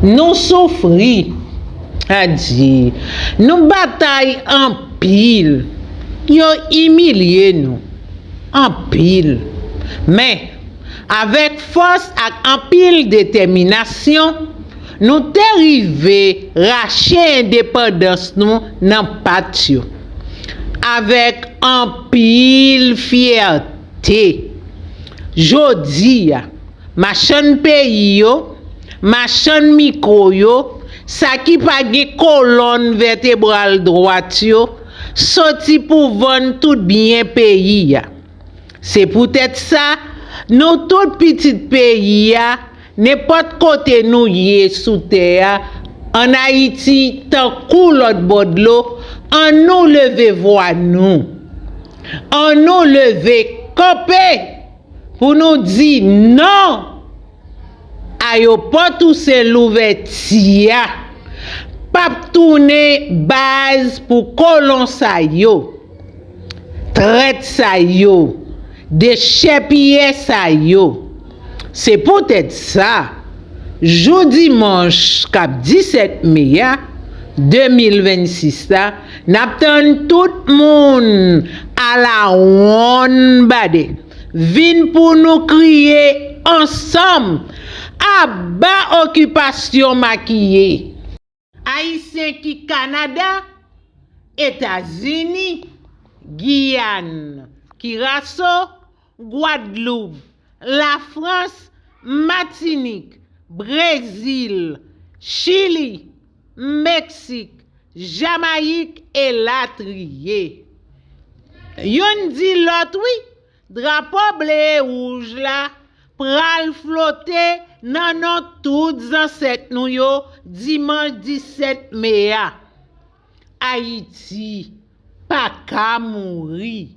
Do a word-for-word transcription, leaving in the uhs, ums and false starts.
Nou soufri, adye, nou batay anpil, yo imilye nou anpil. Men, avèk fòs ak anpil detèminasyon, nou te rive rache endepandans nou nan pat yo. Avèk anpil fyète. Jodi a, machann peyi yo, machann mikwo yo, sa ki pa gen kolòn vètebral dwat yo, soti pou vann tout byen peyi a. Se poutèt sa, nou tout pitit peyi a, nenpòt kote nou ye sou tè a, ann Ayiti tankou lòt bò dlo, ann nou leve vwa nou. Ann nou leve kanpe pou nou di non! Ayewopò Tousen Louvèti a p ap tounen baz pou kolon sa yo, trèt sa yo, dechèpiyè sa yo. Se poutèt sa, jou dimanch k ap disèt me a, de mil vennsis la, n ap tann tout moun alawonnbadè vin pou nou kriye ansanm, aba okipasyon makiye! Ayisyen ki Kanada, Etazini, Giyàn, Kiraso, Gwadloup, Lafrans, Matinik, Brezil, Chili, Meksik, Jamayik, elatriye. Youn di lòt wi, drapo ble e wouj la pral flote nan non tout zansèt nou yo dimanch disèt me a. Ayiti pa ka mouri.